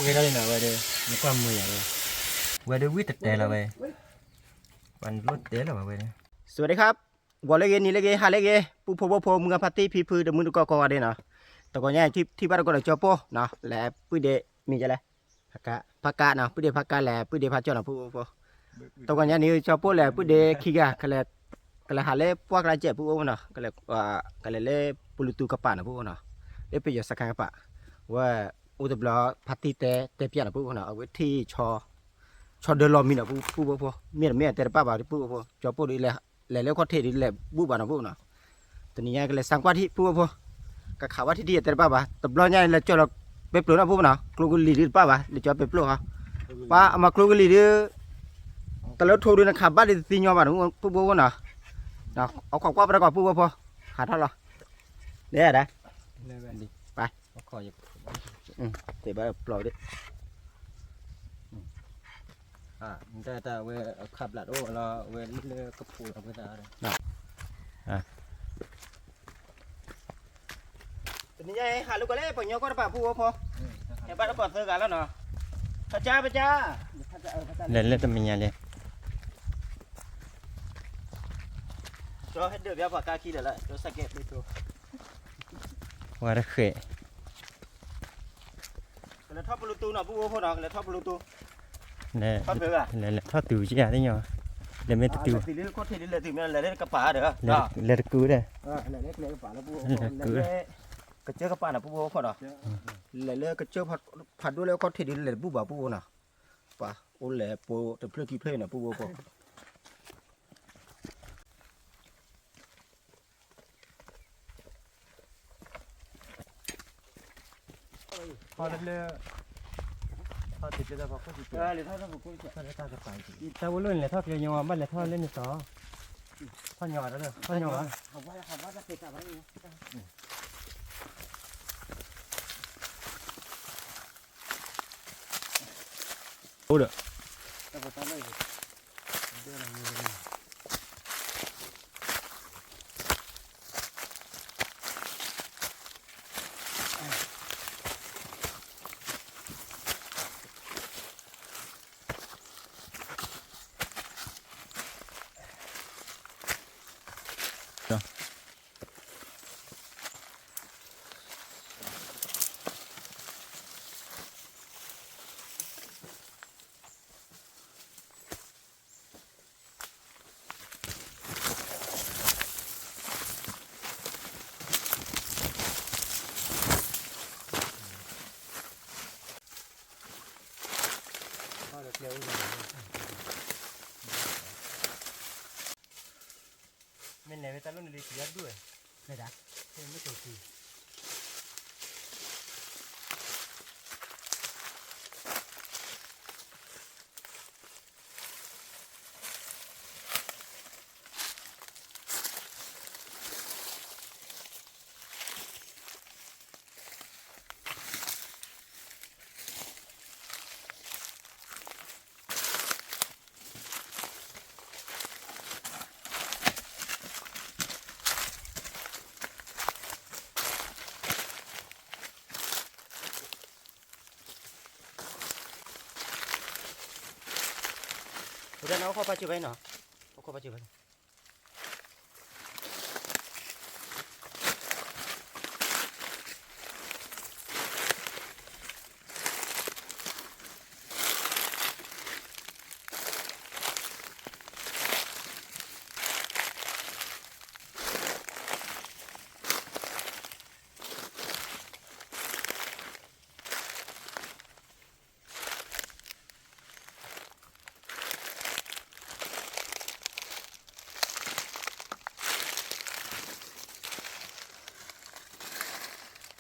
ကဲဒၣ်လံနီၤ ဝဲဒၣ် နကွၢ်မုာ်ယၤဝဲ, ဝဲဒၣ်ဝံၣ်တတဲလီၤဝဲ, ပှၤနလိၣ်တဲလီၤဝဲဝဲဒၣ်. စဝးဒံခါ, ဂီၤလၢဂ့ၤ နံၤလၢဂ့ၤ ဟါလၢဂ့ၤ ပုၢ်ဖိဝဲၢ်ဖိ မုၢ်ဂၢ်ဖါတံၢ် ဖံဖု တမုၢ်တကိးကိးဂၤဒဲးနီၤ, တဂီၤညါထံၣ်ဘၣ်တကိးဒီးကၠီပိၢ်နီၤ လဲၤပုၢ်ဒ့မံၤယဲလဲၣ်, ဖါကါနီၤ ပုၢ်ဒ့ဖါကါလဲၤ ပုၢ်ဒ့ဖါကၠီနီၤ ပုၢ်ဖိဝဲၢ်ဖိ, တဂီၤညါန့ၣ် ကၠီပိၢ်လဲၤ ပုၢ်ဒ့ခံဂၤ ကလဲၤဟးလၢပှၢ်ကျါစဲး ပုၢ်ဖိဝဲၢ်ဖိနီၤ, ကလဲၤလၢပလူတူကပၤနီၤ ပုၢ်ဖိဝဲၢ်ဖိနီၤ, လၢပယီၤစခါကပၤ, ဝဲ အိၣ်တဘျီ ဖါတံၢ်တဲ တဲပျဲနီၤ ပုၢ်ဖိဝဲၢ်ဖိနီၤ, အဝဲထံၣ် ဆီဒၢလီၤမံနီၤ ပုၢ်ဖိဝဲၢ်ဖိ, မ့ၢ်တမ့ၢ်တဲတဘၣ်ဘၣ် ပုၢ်ဖိဝဲၢ်ဖိ, ကၠီပိၢ်ဒုး လဲၤလၢခီၣ်ထံးဒုး လဲၤဘူၣ်ဘၣ်နီၤ ပုၢ်ဖိဝဲၢ်ဖိနီၤ, တနံၤညါကလဲၤစၢကွၢ်ထံၣ် ပုၢ်ဖိဝဲၢ်ဖိ, ကခးဝဲထံၣ်ထံၣ်တဲတဘၣ်ဘၣ် တဘျီညါလဲၤကၠီလီၤပဲပျိၤနီၤ ပုၢ်ဖိဝဲၢ်ဖိနီၤ, ကျိကလံၤဒုးတဘၣ်ဘၣ် လဲၤကၠီပဲပျိၤဟီ, ပှၤအမၤကျိကလံၤဒုး တလၢထိဒုး နခးဘၣ်ဒုးတသ့ညီဘၣ်နီၤ ပုၢ်ဖိဝဲၢ်ဖိနီၤ, အခိးကွၢ်ပတကိး ပုၢ်ဖိဝဲၢ်ဖိ, ဟးထီၣ်လီၤ, ဒ်ဒၣ် ပ ပျီဒ်, တဘၣ်ပျီဒ်, တၢ်တၢ်ဝဲအခးဘျးတအိၣ်လီၤ ဝဲလၢကဖိးလီၤဝဲသးဒီး, တနံၤညါဟးလိာ်ကွဲလၢပှၤကညီကီၢ်တပၤ ပုၢ်ဖိဝဲၢ်ဖိ, ဟဲဘၣ်တကိးသၢဂၤလီၤနီၤ, ပကါပကါ, လဲၤလၢတမံၤညါလဲၣ်, ကၠီဟဲဒၢးပျါပှၤကါခံလၢာ်လၢ ကၠီစဲးကဲးပျါကၠိ, ဝဲတဃဲး ကလဲၤထီၣ်ပလူတူနီၤ ပုၢ်ဖိဝဲၢ်ဖိနီၤ ကလဲၤထီၣ်ပလူတူ, ထီၣ်ဖဲဂၤ, လဲၤလဲၤထီၣ်တုၤကယါသ့ၣ်ညါ, လဲၤမ့ၢ်တတုၤ, လဲၤတုၤလၢခီၣ်ထံးဒ်လဲၤတုၤမ့ၢ်လဲၤလၢကပၤဒီး, လဲၤတကုဒီး, လဲၤလၢကပၤလၢပုၢ်ဖိဝဲၢ်ဖိ, ကစၢၢ်ကပၤနီၤ ပုၢ်ဖိဝဲၢ်ဖိနီၤ, လဲၤလၢကစၢၢ်ဖးဒိၣ်လၢခီၣ်ထံးဒ်လဲၤတဘူၣ်ဘၣ် ပုၢ်ဖိဝဲၢ်ဖိနီၤ, ပှၤအိၣ်လဲၤပိတဖျၢၣ်ခံဖျၢၣ်နီၤ ပုၢ်ဖိဝဲၢ်ဖိ ခီလၢ, တၢ်ဝဲလိၣ်န့ၣ် လဲၤထီၣ်ကျဲညီ ဘၣ်လဲၤထီၣ်လၢန့ၣ်တီၤ, ထီၣ်ညီဒီး ထီၣ်ညီဘၣ်, အိၣ်ဒီး မ့ၢ်လဲၤဝဲတၢ်လိၣ်န့ၣ်ဒုး ကံၤအဒူၣ်ဝဲ, မ့ၢ်ဒၣ်, မ့ၢ်တိၤကံၤ ဝဲဒၣ်နီၢ် အိၣ်ခိးပာ်စၢၤဝဲနီၤ, အိၣ်ခိးပာ်စၢၤဝဲနီၤ.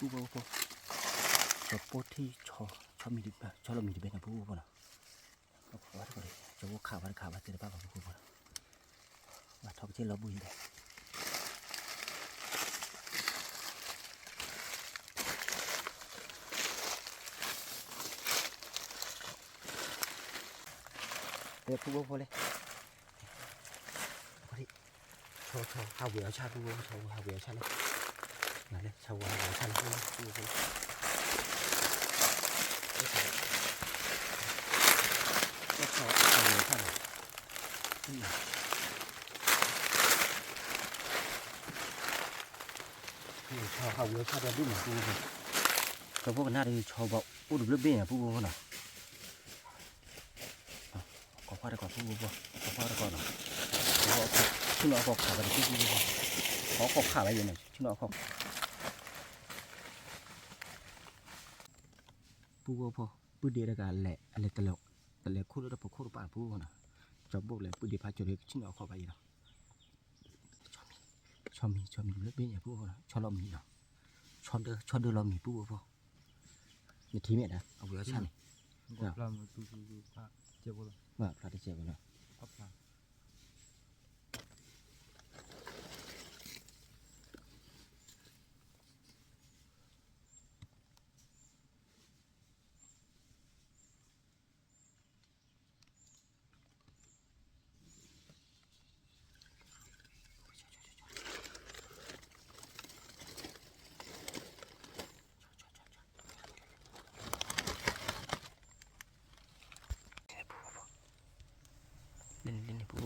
Pua pua pua, ကၠီပိၢ်ထံၣ်, ဆီလီၤမံၤတဘ့ၣ်န့ၣ် ပူဖိနီၤ, ကၠီပိၢ်ခးဝဲတခါဘၣ် တဲတဘၣ်ဘၣ် ပူဖိနီၤ, ဘၣ်ထီၣ်ကစ့ၢ်လီၤဘှံးဒီး တဲပူဖိဖိလဲၣ်, ဆီဆီ ဟးဝဲအီၤဆၣ် ပူဖိ ဆီဝဲဟးဝဲအီၤဆၣ်လီၤ, ဆီဝဲဟးဝဲအီၤဆၣ်လီၤ ပူဖိဖိလဲၣ်, ဟးဝဲဆၣ်ဒီး ဟးဝဲဆၣ်ဒီးဒ်န့ၣ် ပူဖိဖိ, ကဖိကနၣ်ဒီးဆီဘၣ်အိၣ်တဘျုးဘ့ၣ်န့ၣ် ပူဖိဖိနီၤ, ကိးခွါတကိး ပူဖိဖိ, ကိးခွါတကိးနီၤ, ဆူၣ်နီၤအခီၣ်ခးဘၣ်တက့ၢ် ပူဖိဖိ, အခီၣ်ခးဘၣ်ယဲန့ၣ် ဆူၣ်နီၤအခီၣ် ပူဖိဖိ, ပုၢ်ဒ့တဂၤလဲၤ အလဲၤ တလဲၤခိၣ်လၢတၢ်ဖီခိၣ်တပၤ ပူဖိနီၤ, ကၠီဘိၣ်လဲၤ ပုၢ်ဒ့ဖးကၠီၤဒီး ဆူၣ်နီၤအခီၣ်ဘၣ်ယဲနီၤ, ဆီမံၤ ဆီမံၤ ဆီမံၤတဘျုးဘ့ၣ်န့ၣ် ပူဖိဖိနီၤ, ဆီလီၤမံၤနီၤ, ဆီဒၢ ဆီဒၢလီၤမံၤ ပူဖိဖိ, နထံၣ်မ့ၢ်ဒၣ် အဝဲအီၤဆၣ်န့ၣ်, ဖျါတစဲးဖိလီၤ, လၢန့ၣ် လၢန့ၣ် ပူဖ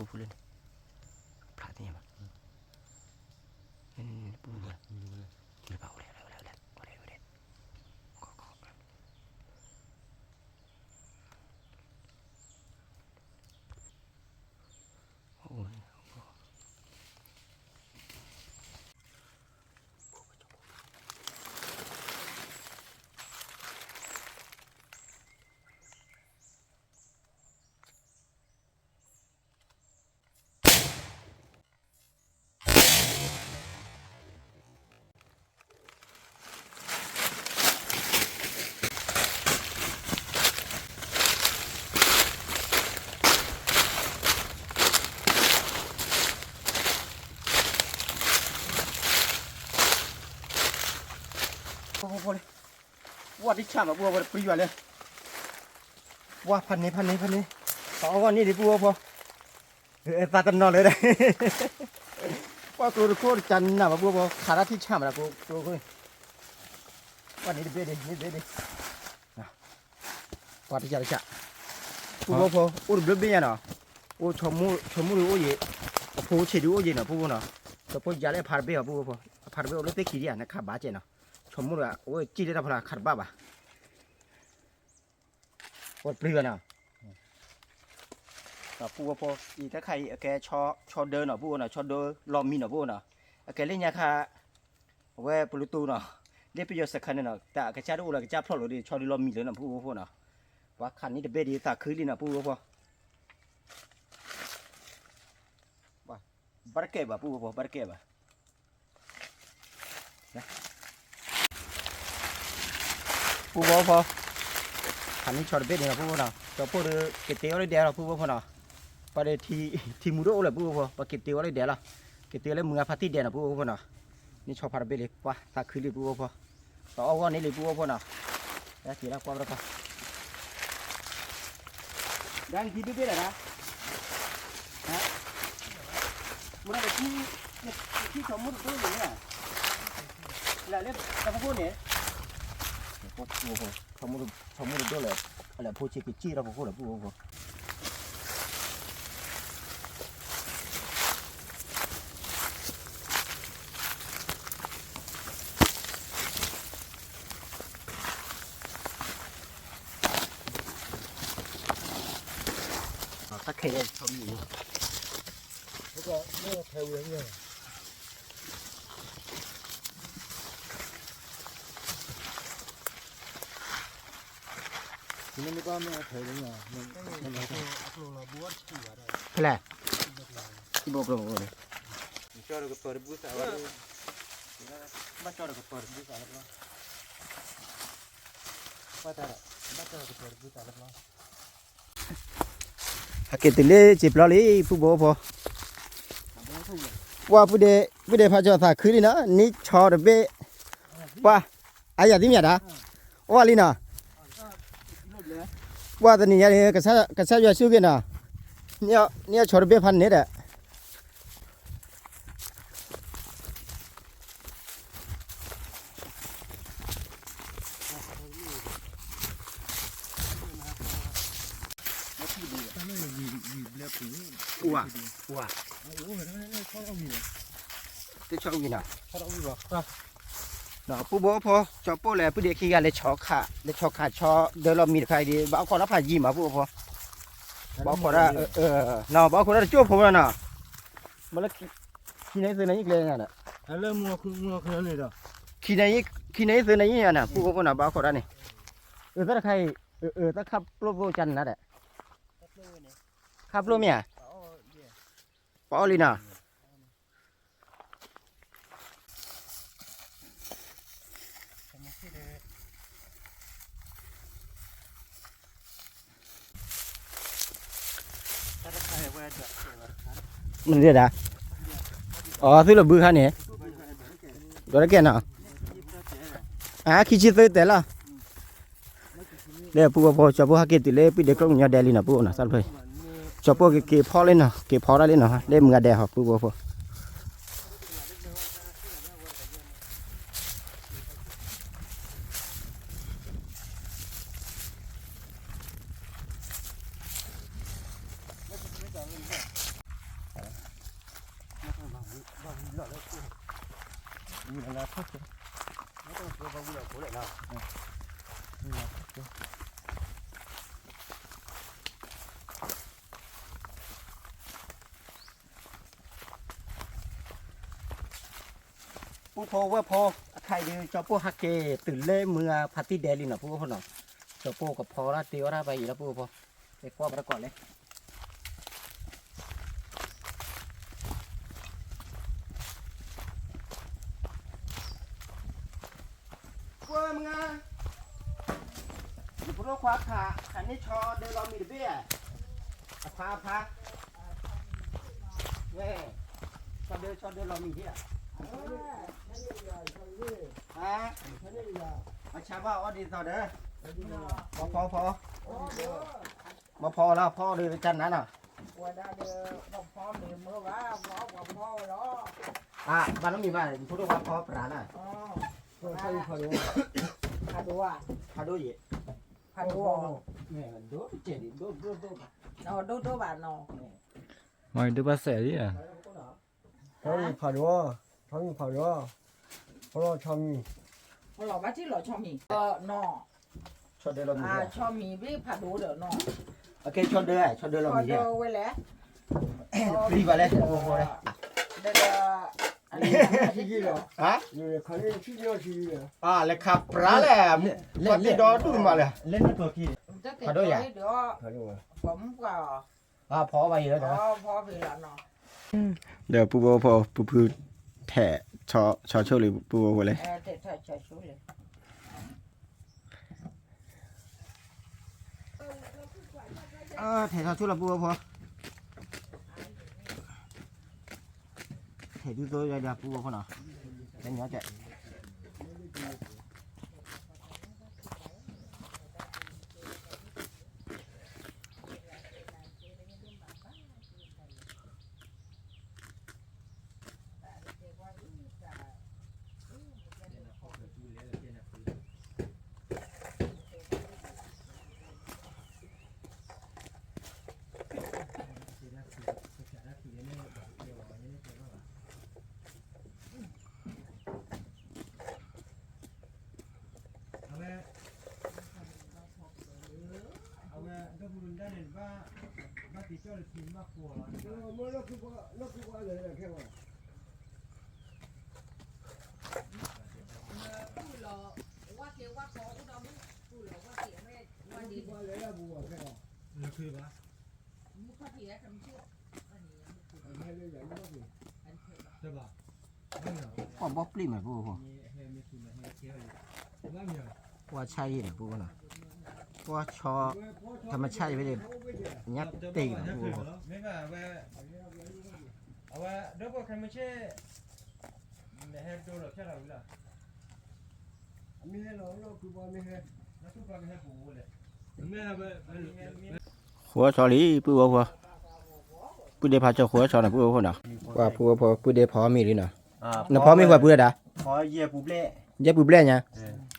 ိဖိလၢန့ၣ်, ဖျါသ့ၣ်ညါဘၣ်, လၢန့ၣ် ပူဖိဖိလၢ, လၢဘၣ်အိၣ်လဲၣ် အိၣ်လဲၣ် အိၣ်လဲၣ် အိၣ်လဲၣ်, ခီခီ အိၣ်န့ၣ် ဖိဖိဖိလံ, ဝဲတဆၣ်မး ပူဖိဖိ တပျံၤဘၣ်လၢ, ဝဲဖးန့ၣ် ဖးန့ၣ် ဖးန့ၣ်, ပအီၣ်ဂီၢ်န့ၢ်ဒံး ပူဖိဖိ, သးတနီၤလၢဒၣ်, ပှၤကျိတခိၣ်တကနၣ်ဘၣ် ပူဖိဖိ, ခးတၢ်ထံၣ်ဆၣ်မး ကျိတခိၣ်, ပှၤန့ၣ်တဘ့ၣ်ဒံး န့ၣ်တဘ့ၣ်ဒံး, ပှၤတဆၣ်တဆၣ်, ပူဖိဖိ အိၣ်တဘျုးဘ့ၣ်ညါနီၤ, အိၣ် ဆီမူၣ်ဒုအိၣ်ယံၤ, အဖိဆံးဒုအိၣ်ယံၤနီၤ ပူဖိနီၤ, ဒီးဖိယၤလၢအဖးတဘ့ၣ်အီၤ ပူဖိဖိ, အဖးတဘ့ၣ်အိၣ်လၢသ့ၣ်ခံဒံးဧါ နခးဘၣ်ကဲနီၤ, ဆီမူၣ်ဒုအိၣ်စံၣ်လၢတၢ်ဖီလာ် ခးတဘၣ်ဘၣ် အိၣ်တပျံၤဘၣ်နီၤ, ပူဖိဖိ, အံၤတခါအံၤ အကဲ ဆီဒၢနီၤ ပူဖိနီၤ, ဆီဒၢလီၤမံနီၤ ပူဖိနီၤ, အကဲလၢညါခါ, အဝဲပလူတူနီၤ, လၢပယီၤစခါန့ၣ်နီၤ တၢ်အကစၢ်တအိၣ်လၢကစၢ်ဖျိးလိာ်ဒီး ဆီဒၢလီၤမံလၢနီၤ ပူဖိဖိနီၤ, ပှၤခးန့ၢ်တဘ့ၣ်ဒံး သးခုလံနီၤ ပူဖိဖိ, ဘၣ်တကဲဘၣ် ပူဖိဖိ ဘၣ်တကဲဘၣ် ပူဖိဖိ, ခးန့ၢ်ဆီတဘ့ၣ်န့ၣ်လီၤ ပူဖိနီၤ, ကၠီဖိဒီး က့ၤတ့အီၤလၢဒဲးလီၤ ပူဖိဖိနီၤ, ပှၤဒီး ထံမူဒိၣ်အိၣ်လၢ ပူဖိဖိ, ပှၤက့ၤတ့အီၤလၢဒဲးလီၤ, က့ၤတ့အီၤလၢမုၢ်ဂၤဖါတံၢ်ဒဲးနီၤ ပူဖိဖိနီၤ, န့ၢ်ဆီဖးတဘ့ၣ်လံ ပှၤသးခုလံ ပူဖိဖိ, တအီၣ်ဂီၢ်န့ၢ်လံ ပူဖိဖိနီၤ, က့ၤလၢကွၢ်ပတကီၢ် ဒါနထံဘ့ၣ်ဘ့ၣ်လၢဒၣ်, မ့ၢ်နထံ, နထံဆီမိၢ်တဒိၣ်န့ၣ်, လၢလၢတၢ်ဖီခိၣ်န့ၣ်, ဆီမိၢ်တဒိၣ်လဲၣ်, အလဲၤဖိဆံးက့ၤစံၣ်တၢ်ဖီခိၣ်ဒီး ပူဖိဖိ တၢ်ခဲအံၤဆီမံၤ, ဖဲလဲၣ်, ဘိကျိဘိန့ၣ်, ဘၣ်ကပၢၤတဘုသးလၢ, ဘၣ်ကပၢၤတဘုသးလၢ, ဘၣ်ကပၢၤတဘုသးလၢ အက့ၤတုၤလၢစံာ်ပျီလံ ပုၢ်ဘိဖိ, ပှၤပုၢ်ဒ့, ပုၢ်ဒ့ဖးကၠီၤသးခုလံနီၤ န့ၢ်ဆီတဘ့ၣ်, ပှၤ, အယၤသံမ့ၢ်ဒၣ်, အိၣ်လံနီၤ, ပှၤတနံၤညါန့ၣ် ကစၢ်ယွၤဆိၣ်ဂ့ၤနီၤ, န့ၢ်အီၤဆီတဘ့ၣ်ဖးန့ၣ်ဒီး မ့ၢ်ထံၣ်တဘ့ၣ် လၢပူၤ ဝါ ဝါ တဆီဝံၤနီၤ, ပူဖိဖိ ကၠီပိၢ်လဲၣ် ပဒ့ခံဂၤလဲၤဆီခး လဲၤဆီခးဆီဒၢလီၤမံၤတခါအံၤဒီး ဘၣ်အီၣ်ခိးတၢ်ဖးယံာ်မး ပူဖိဖိ, ဘၣ်အီၣ်ခိးတၢ် နီၤ ဘၣ်အီၣ်ခိးတၢ်တကၠိၢ်ဖိနီၤ, မ့ၢ်လၢ ခံနံၤသၢနံၤကျဲညါဒီး ခံနံၤ ခံနံၤသၢနံၤညါန့ၣ် ပူဖိဖိနီၤ ဘၣ်အီၣ်ခိးတၢ်န့ၣ်, အၢ တၢ်တခါအံၤ အၢ တၢ်ခးပျိၢ်သိကနၤဒီး ခးပျိၢ်မ့ၢ်ဧါ, ပအီၣ်လံနီၤ. မ့ၢ်ဒၣ်, အီ သုလီၤဘုခါန့ၣ်, ဒီးတကဲနီၤ, အခံဆံသၢတဲာ်လီၤ. လၢပူဖိဖိ ကၠီပိၢ်ဟဲက့ၤတုၤလၢပှၤဒဲကျိၣ်ကညီဒဲလံနီၤ ပူဖိနီၤ စးဖျိ, ကၠီပိၢ်က့ၤက့ၤဖီလံနီၤ က့ၤဖီတၢ်လံနီၤ လၢမုၢ်ဂၤဒဲးဟီ ပူဖိဖိ ပူဖိဝဲၢ်ဖိ, အခါအံၤဒီး ကၠီပိၢ်ဟဲက့ၤတုၤလၢမုၢ်ဂၤဖါတံၢ်ဒဲးလံနီၤ ပူဖိနီၤ, ကၠီပိၢ်ကဖီတၢ်တ့အီၣ်တၢ်ဖးယံာ်လီၤ ပူဖိဖိ, ကကွၢ်ပတကိးလဲၣ် ကွၢ်မုၢ်ဂၤ, ယဖိဒိၣ်ခွါခး, ခးန့ၢ်ဆီဒၢလီၤမံၤတဘ့ၣ်ဧါ, အဖါအဖါ, ဝဲ, ဆီဒၢ ဆီဒၢလီၤမံၤဒၣ်ဧါ, ဟါ, အဆါဘၣ်အီၣ်ဒ်သိးဒီး, မ့ၢ်ဖီဖီ, မ့ၢ်ဖီလၢဖီအီၣ်ဒီးကနၤနီၤ, ဝဲဒၣ်ဒီး, ပှၤဖီမ့ၤမ့ၢ်ဘၣ်, ပှၤအီၣ်ပှၤဖီဝဲလီၤ, အါ, ဘၣ်နီတမံၤဘၣ်, ယဖိဒိၣ်ခွါဖီပရၤနီၤ, ဖးဒိၣ်ဧါ, ဖးဒိၣ်ယဲ, ဖးဒိၣ်, ဒိၣ်တကဲးဒံး, ဒိၣ်ဒိၣ်ဒိၣ်ဘၣ်, ဒိၣ်ဒိၣ်ဘၣ်နီၤ, မ့ၢ်ဒိၣ်ဘၣ်စဲးလံဧါ, ဆီမံၤဖးဒိၣ်, ဆီမံၤဖးဒိၣ်, ဖီလီၤဆီမံၤ, ဖီလီၤဘၣ်ထံၣ်လီၤဆီမံၤ, နီၤ, ဆီဒၢလီၤမံၤ, ဆီမံၤဘ့ၣ်ဖးဒိၣ်ဒီးနီၤ, အကဲဆီဒၢ, ဆီဒၢလီၤမံၤ, ဆီဒၢဝဲလဲၣ်, ပျံၤဘၣ်လဲၣ်, ဒီး, ဟါ, လဲၤခးပရၤလဲၣ်, ပှၤတ့ဒီဒူၣ်မးလဲၣ်, ဖးဒိၣ်ယဲ, ပှၤမူပှၤအီၤ, ဖီဘၣ်ယဲလီၤ, ဒီးပူဖိဖိ ပူဖု ထဲးဆီဆိၣ်လံ ပူဖိဖိလဲၣ်, ထဲးဆီဆိၣ်လီၤ ပူဖိဖိ, ထဲးဒုသိယၤ ပူဖိဖိနီၤ, ကညီကဲး အဝဲ, အဝဲ, ပှၤဘီပျံၢ်မး ပူဖိ, ပှၤဆါယံာ်န့ၣ် ပူဖိနီၤ, ပှၤဆီ, တမၤဆါယံာ်ဝဲဒီး, ညါတ့ၢ်မး ပူဖိ, အဝဲ, အဝဲ, ဒိၣ်ဖိခဲမုၢ်ဆ့ၣ်, ဟဲဒိလီၤဖျါလီၤဝံၤလီၤ, ဃိဆီလံ ပုၢ်ဝဲဖိ, ပုၢ်ဒ့ဖးကၠီဃိဆီန့ၣ် ပုၢ်ဝဲဖိနီၤ, ပှၤပုၢ်ဝဲဖိ ပုၢ်ဒ့ဖီမ့ၤလံနီၤ, နဖီမ့ၤပှၤပုၢ်ဝဲဒၣ်, ယဲၢ်ပူၤဘျဲၣ်ညါ,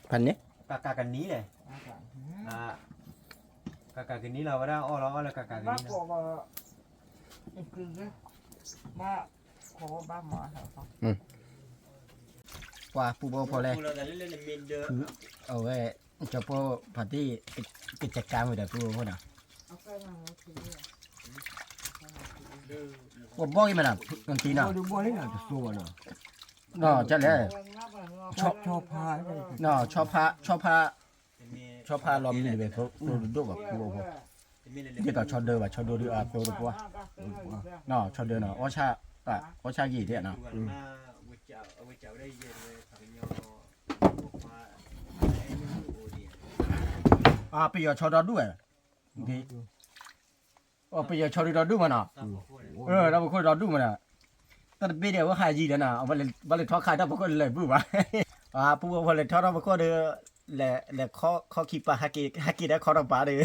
ဖးန့ၣ်, ကကကနံၤလီၤဝဲဒၣ်အီၣ်လီၤအီၣ်လၢကကကနံၤလီၤ, ဘၣ်ကိးဂီၤ, ပှၤပူဖိဖိလဲၣ်, အဝဲ ကၠီဖိဖါတံၢ် ကစကါမ့ၢ်ဒီးပူဖိဖိနီၤ, ပှၤဘီၣ်ဂ့ၤမးနီၤ, ကံနီၤ, နီၤ ကလဲၣ်, ဆီဖါ, ဆီဖါ, ဆီဖါလီၤမံၤတဘ့ၣ် သိတဒိၣ်ဘၣ်ပူဖိဖိ, ဒ်သိးဆီဒၢဘၣ် ဆီဒၢဒုးအသိတပှၢ်, ဆီဒၢနီၤ, အီၣ်ဆၣ်ဂ့ၤဒၣ်နီၤ, ပယီၤဆီဒီဒူၣ်ဝဲ, ပယီၤဆီဒုးဒီဒူၣ်မးနီၤ, ဒီဖိခိၣ်ဒီဒူၣ်မးနီၤ, တၢ်တဘ့ၣ်ဒဲး အဝဲဟးယံၤဒီးနီၤ, ဘၣ်လဲၤထီၣ်ခးတၢ်ဖိခိၣ်လဲၤဘုၣ်ဘၣ်, ပူဖိဖိလဲၤထီၣ်တၢ်ဖိခိၣ်ဒီး, လဲၤခီခံပၤ ဟဲက့ၤတၢ်ခီတပၤဒီး,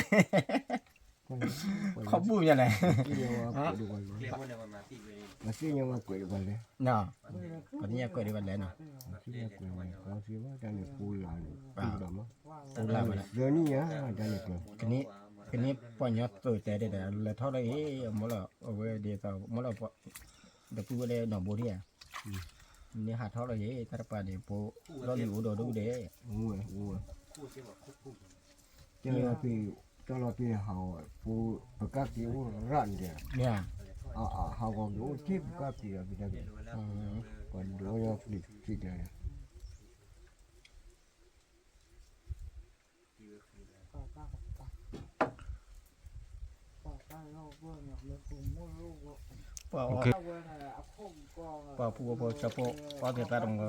ခီဘူၣ်မးလဲၣ်, ပှၤသ့ၣ်ညါကွဲးဒံးဘၣ်လဲၣ်, ပှၤသ့ၣ်ညါကွဲးဒံးဘၣ်လဲၣ်နီၤ, ကန့ၢ်ပှၤညီသုးတဲဒဲးဒီး လဲၤထီၣ်လၢအံၤ မ့ၢ်လီၤ အဝဲဒ်သိး မ့ၢ်လီၤ ဒီပုၢ်ဝဲၢ်လၢနီၢ်ဘိဒံဧါ, မ့ၢ်ဟးထီၣ်လီၤယဲ တၢ်တပၤန့ၣ် ဖိလီၢ်လံၤအိၣ်ဒီးဒူၣ်ဒဲး, တၢ်လီၤပ့ၤဟးအီၤ ပကးက့ၤအိၣ်ရၣ်န့ၣ်ဒီး, ဟးဂီၤက့ၤအိၣ်ထဲပကးက့ၤဒီး ပတၢ်က့ၤ, ပှၤဒိးညီပျံၤစံးတဲ ပှၤ ပှၤဖူဖိဖိ ဆီဖိ အီၣ်က့ၤသးတ မူၤ,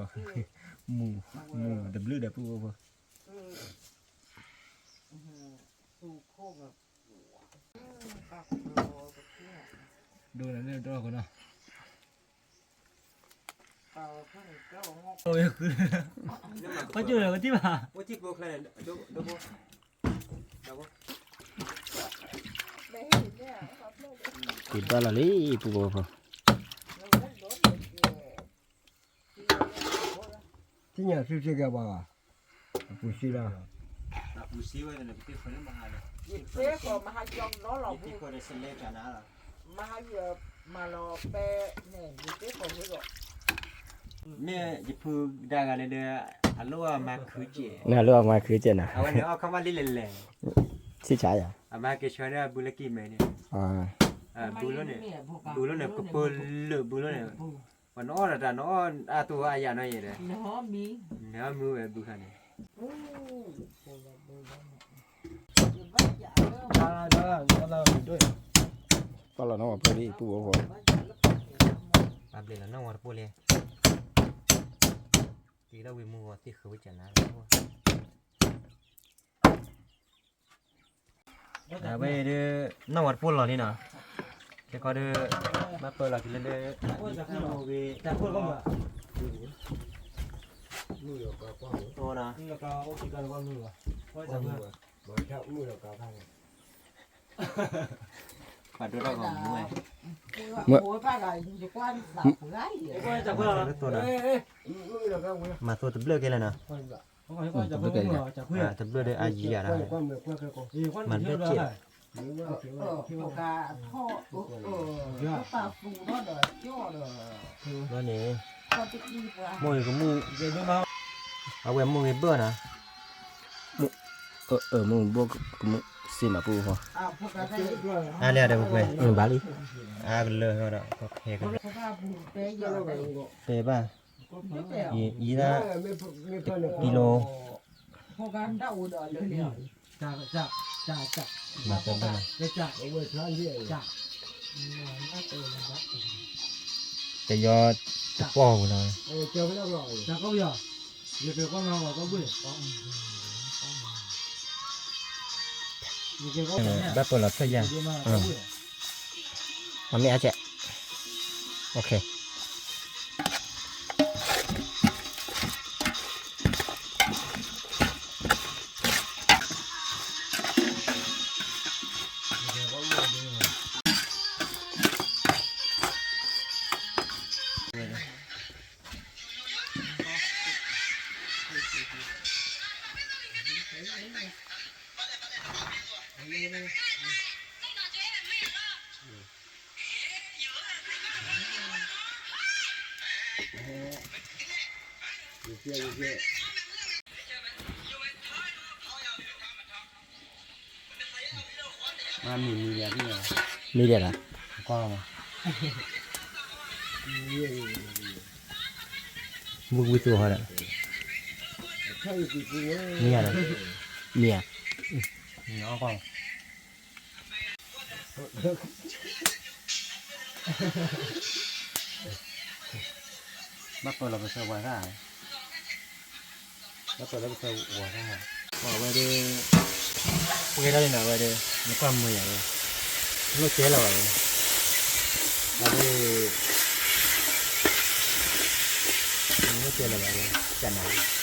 မူၤတဘျုးဒီးဖူဖိဖိ, ဒိၣ်န့ၣ်ဒိၣ်ဃီနီၤ, ပှၤကၠိလၢကထံၣ်ဘၣ်, က့ၤဘၣ်လီၤလံ ပူဖိဖိ, ထံၣ်ညါသုစ့ၢ်ကီးဘၣ်, အပူၤစ့လီၤ, အပူၤစ့ဝဲ, မ့ၢ်ယဖုဒၣ်ဂၤန့ၣ်ဒီး အလိၣ်အမၤခုကဲး, အလိၣ်အမၤခုကဲးနီၤ, အဝဲန့ၣ်အီၣ်ခီမးလံလဲၣ်လဲၣ်, ဆံၣ်ဆါယၤ, အမၤက့ၤဆှၢန့ၢ်အဘုလၢကံၢ်မဲာ်န့ၣ်, ဘုလိၣ်န့ၣ်, ဘုလိၣ်န့ၣ် ကပၢလၢာ်ဘုလိၣ်န့ၣ်, ပှၤနအီၣ်ဒီးတၢ်နအီၣ်အါတိၢ်အါယၤနီၤယဲဒီး, နမုၢ်ဝဲဘုခါန့ၣ်, ပာ်လီၤနီၢ်ဝဲပှဲၤလံ ပူဖိဖိ, ပာ်ဘျဲးလီၤနီၢ်ဝဲတပိၢ်လံ, က့ၤဒီးဝံၤမူဂီၤသ့ၣ်ဃုာ်ဝဲကနၤ, အဝဲဒၣ် နီၢ်ဝဲတပိၢ်လီၤလံနီၤ, ခဲခီဒီး ဘၣ်ပၢလီၤက့ၤလၢလၢ ပှၤဒိၣ်ထီၣ်ကီၢ်မူဝဲ, မၤသိတဘျၢၣ်ကဲလၢာ်နီၤ, တဘျၢၣ်ဒီးအယံၤယၤဒီး, မၤတဘျၢၣ်ဒီးအယံၤယၤဒီး, ဘျီန့ၣ် မိၢ်ဂ့ၤကမူၣ်, အဝဲမိၢ်ဂ့ၤဘၢၣ်နီၤ, မိၢ်ဂ့ၤဘၢၣ်ကမူၣ်စ့မးပူဖိ, အါလၢအဒီးပှဲၤ, ဘၣ်လံ, အါကလၢာ်ဒီး ကဟဲကလၢာ်, ပဲဘၣ်, ယံၤဒၣ် ကံလိ မၤသၢဘၢၣ်, တယီတပီၢ်ပူၤလီၤ, ဘၣ်ပၢလီၤဖျၢၣ်ယၤ, အမ့ၢ်အါကဲး, အိၣ်ခ့. မ့ၢ်ဒ်လဲၣ်, မူကွံသူဟီဒီး, မ့ၢ်ဧါ, မ့ၢ်ဧါ, ဘၣ်ပၢလီၤပသၢဝါသၣ်, ဘၣ်ပၢလီၤပသၢဝါသၣ်, အဝဲဒၣ်, ပှဲၤဒၣ်န့ၣ်နီၤ အဝဲဒၣ်, နကွၢ်မုာ်ယၤဝဲ, လိၣ်တဲလီၤဘၣ်ဝဲ, အဝဲ, လိၣ်တဲလီၤဘၣ်ဝဲ, ကနၤ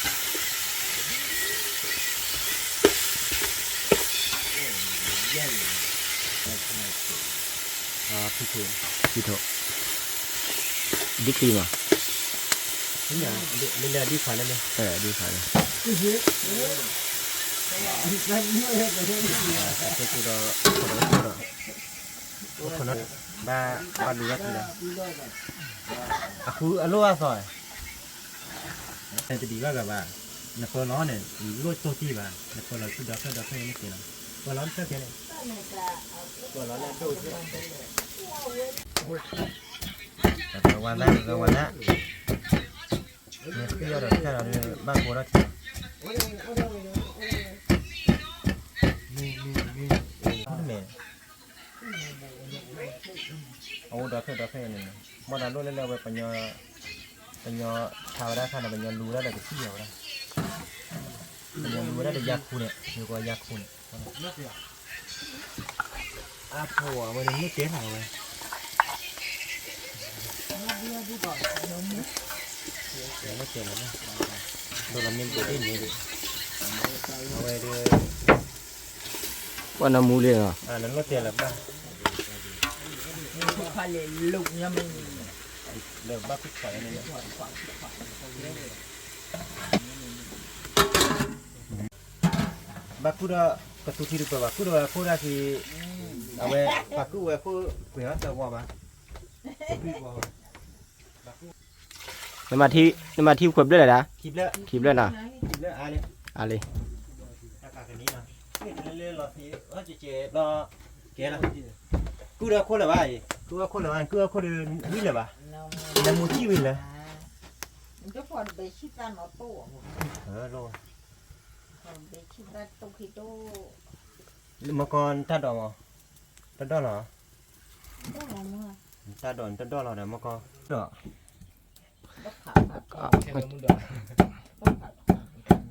ဖုထိၣ်, ဖုထိၣ်, ဒ်ကျံမး, လၢလၢဒ်ဖးလၢလၢ, ဒ်ဖးလၢ, ဒီး, ဘၣ်, ဘၣ်လူၤဘၣ်ထံလီၤ, အဃုအလိၣ်အသီ, တဒံးဘၣ်ဂၤဘၣ်, နပၢလီၤန့ၣ်, လိၣ်တိၢ်တံၢ်ဘၣ်, နပၢလီၤဆူဒီဖျၢၣ်ဒီဖျၢၣ်န့ၣ်ကဲလီၤ, ပၢလီၤတဖျၢၣ်ကဲန့ၣ်, ပၢလီၤလၢဒိၣ်, တဝၤသၣ်တဝၤသၣ်, မ့ၢ်ဃံအီၤဒီးဖျၢၣ်ဒီးဘၣ်ကိးထီၣ်ထံ, မ့ၢ် အအိၣ်ဒီဖျၢၣ်ဒီဖျၢၣ်အံၤန့ၣ်, မ့ၢ်ဒီးလိၣ်လၢလၢအဝဲ, ပညီဆါဝဲဒၣ်ခါန့ၣ် ပညီလူၤဝဲဒၣ်ဒီးကသံၣ်အီၤဝဲဒၣ်, ပညီလူၤဝဲဒၣ်ဒီးယါခူန့ၣ်, ယကယါခူန့ၣ်, အဖိအဝဲန့ၣ်မ့ၢ်တဲလီၤဝဲ, မ့ၢ်တဲလီၤ, ဒိလီၤမ့ၢ်ဘိးဒ်န့ၣ်ဒံး, အဝဲဒၣ် ပှၤနီၢ်မူလံနီၤ, နလိၣ်တဲလၢၤဘၣ်, လၢဘၣ်ခိၣ်ခွါန့ၣ်, ဘၣ်ကူၣ်ဒီး, ကသူထံတပၢၢ်ဘၣ် ကူၣ်ဒီးဝဲခိၣ်ဒၣ်ခံ, အဝဲ, ပှၤကူၣ်ဝဲခိၣ်ကွံာ်အီၤတဝီဘၣ်, နမၤထံခွဲးဘျဲၣ်လဲၣ်ဒၣ်, ခံဘျဲၣ်နီၤ, အါလံ, ကူၣ်ဒီးခိၣ်လၢၤဘၣ်အံၤ, ကူၣ်ဒီးခိၣ်လၢၤဘၣ်, ကူၣ်ဒီးခိၣ်ဒီးဝံၣ်လၢၤဘၣ်, နမူထံၣ်ဝံၤလၢၤ, မကီတၢ်ဒိးမး, တဒိးလီၤ, တၢ်ဒိးနတဒိးလီၤဒီးမကီ, ဒီး,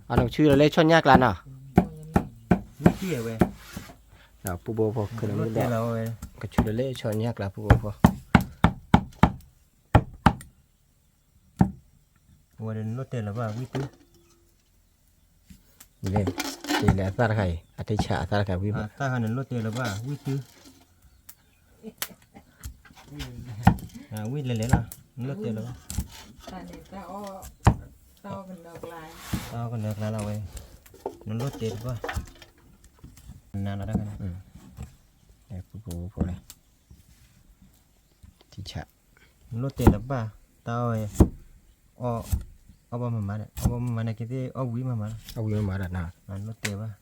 အကဆူလၢလၢဆီညၣ်ကျါနီၤ, မ့ၢ်ထံၣ်ဝဲ, ဒီးပူဖိဖိ, ကဆူလၢလၢဆီညၣ်ကျါပူဖိဖိ အဝဲဒၣ်နလိၣ်တဲလၢၤဘၣ်ဝံၣ်တု, လဲၤ, လဲၤအသၣ်တခါအံၤ အတဆးအသၣ်တခါဝံၣ်ဘၣ်, အသၣ်တခါနလိၣ်တဲလၢၤဘၣ်ဝံၣ်တု, ဝံၣ်လဲၤလဲၤလီၤ, နလိၣ်တဲလၢၤဘၣ်, တၢ်အီၣ်ကနၢၤကျါလီၤဝဲ, နလိၣ်တဲလၢၤဘၣ်, နၤလီၤတၢ်ခါန့ၣ်, ပူဖိဖိလဲၣ် ထံဆး, နလိၣ်တဲလၢၤဘၣ်, တၢ်အီၣ်ဝဲ, အီၣ်, အီၣ်ဘၣ်မၤမၤဒီး အီၣ်ဘၣ်မၤမၤန့ၣ် ကသ့ၣ်အီၣ်ဝံၤမၤမၤဒီး, နလိၣ်တဲဘၣ်,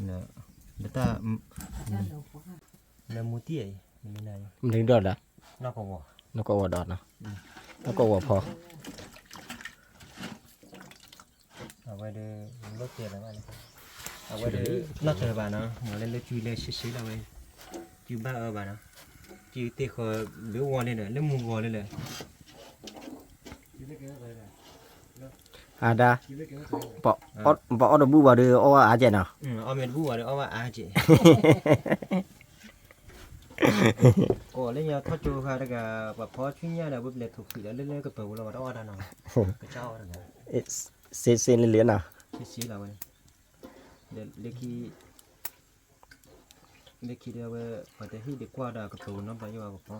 လၢတၢ်, လၢမူတံၢ်အံၤ, မ့ၢ်ဒၣ်, နီၢ်ကဝီၤ, နီၢ်ကဝီၤဒီးနီၤ, နီၢ်ကဝီၤဖီ အဝဲဒၣ်, လိၣ်တဲလၢၤဘၣ်, အဝဲဒၣ်, နီၢ်တၢၤဘၣ်နီၤ, မ့ၢ်လၢလၢစုလၢရှဲရှဲလီၤဝဲ, စုဘၣ်အၢဘၣ်နီၤ, စုသ့ၣ်ဃီလၢဝီၤလၢလၢ, လၢမူဂီၤလၢလၢ, အဒါ, ပှၤအီၣ်တဘူၣ်ဘၣ်ဒီး အီၣ်ဘၣ်အါကဲနီၤ, အီၣ်မ့ၢ်တဘူၣ်ဘၣ်ဒီး အီၣ်ဘၣ်အါကဲ ကိးလၢညါထီၣ်ကၠိခါတဂၤ, ပှၤဖီဆူညါဒီး ပလဲၤထူၣ်ဃံးဒီး လၢလၢကပၢၤပူၤလီၤ ပှၤတအီၣ်တၢ်နီၤ, ကစၢ်အီၣ်တဂၤ, စ့စ့လံလံနီၤ, စ့စ့လီၤဝဲ, လၢခံ, လၢခံဒီးဝဲ, ပှၤတဟံၣ်ဒံးကွၢ်ဒီးကပၢၤပူၤနီတဘျီယိၣ်ဘၣ်ပ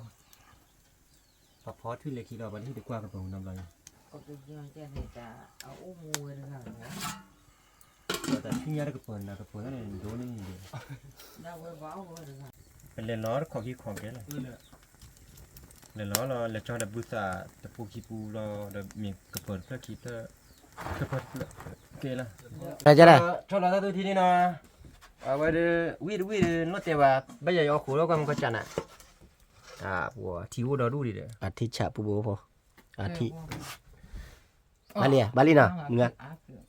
ဖီ, ပှၤဖီထွံၣ်လၢခံဒီး ပှၤတဟံၣ်ဒံးကွၢ်ကပၢၤပူၤနီတဘျီယိၣ်, ပှၤတဆူညါတကပၢၤနၤကပၢၤန့ၣ်ဒိၣ်န့ၣ်, ပလဲၤလီၤတခီခံခီကဲလီၤ, လဲၤလီၤလီၤ လဲၤကၠီဒီးဘုသးတပူၤခံပူၤလီၤ ဒီးမ့ၢ်ကပၢၤတဖျၢၣ်ခံဖျၢၣ် ကပၢၤတဖျၢၣ် ကဲလီၤ ကဲလီၤ ထီၣ်လီၤတၢ်သူထံန့ၣ်နီၤ အဝဲဒီး ဝံၣ်တဝံၣ်ဒီး နီၢ်တဲဘၣ် ဘၣ်ယၤယအီၣ်ဃိးလီၤ ကွၢ်မ့ၢ်ကီၢ်စးနၤ ထံအိၣ်ဒီဒူၣ်ဒံးဒီး အထံဆးပူဖိဖိ အထံ ဘၣ်လံဧါ ဘၣ်လံနီၤ မုၢ်ဂၤ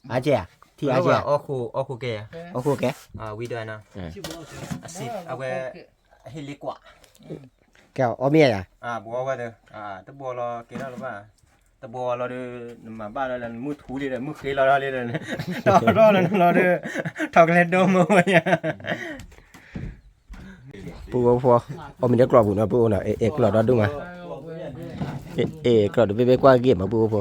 အါကဲဧါ ထံအါကဲဧါ အီၣ်ဃိးကဲ အီၣ်ဃိးကဲ ဝံၣ်ဒီးနီၤ အဝဲ ဟ့ၣ်လ့ကွၢ် ကဲအီၣ်မ့ၢ်ဧါ ဘှီဝဲဒီး တဘှီလီၤကဲထီၣ်လၢၤဘၣ် တဘှီလီၤဒီး နမၤဘၣ်လီၤလၢနမုၢ်ထူလံဒီး မုၢ်ဃ့လီၤလီၤလံဒီး ထီၣ်ထီၣ်လီၤလီၤဒီး ထီၣ်ကလဲဒိၣ်မုၢ်ဝဲညါ ပုၢ်ဖိ အီၣ်မ့ၢ်ဒၣ်ကျီၢ်ပူၤနီၤ ပုၢ်အိၣ်နီၤ အဲၣ်ကျီၢ်ဒီဒူၣ်မး အဲၣ်ကျီၢ်တဘ့ၣ်ဘ့ၣ်ကွၢ်ဂ့ၢ်မး ပုၢ်ဖိ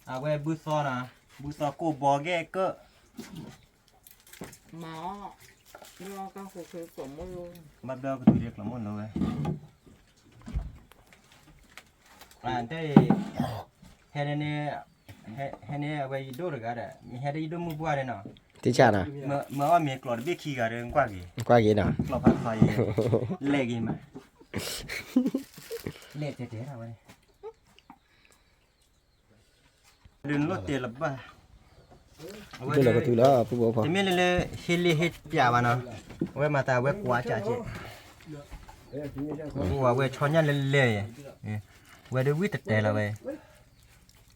အဝဲဘုသီနီၤ ဘုသီကိၢ်ဘီဂဲၢ်ကၢၢ် မၤအီၣ် ဘၣ်ဘျီကတုၤလၢကျီၢ်မိၢ်လိဝဲ တဲအံၤ ဟဲန့ၣ် ဟဲန့ၣ် အဝဲယဒိၣ်တဂၤဒီး မ့ၢ်ဟဲဒီးယဒိၣ်မုၢ်ပှၢ်ဒီးနီၤ တံၢ်ဆၣ်နီၤ မ့ၢ်အီၣ်မ့ၢ်ကျီၢ်တဘ့ၣ်ခံဂၤဒီး ကွၢ်က့ၤ ကွၢ်က့ၤနီၤ ကျီၢ်ဖးဖးအံၤ လဲၣ်က့ၤမး လဲၣ်တဲတဲဝဲ ဒုးနလိၣ်တဲလၢၤဘၣ် ဒုးလီၤကတုၤလီၤ ပုၢ်ဖိဖိ တမ့ၢ်လၢလၢ ဟ့လ့ဟ့ပျးဘၣ်နီၤ အဝဲမၤသးဝဲကွၢ်ကၢ်က့ၤ အဝဲဆီညၣ်လဲၣ်လဲၣ် ဝဲဒုးဝံၣ်တတဲလီၤဝဲ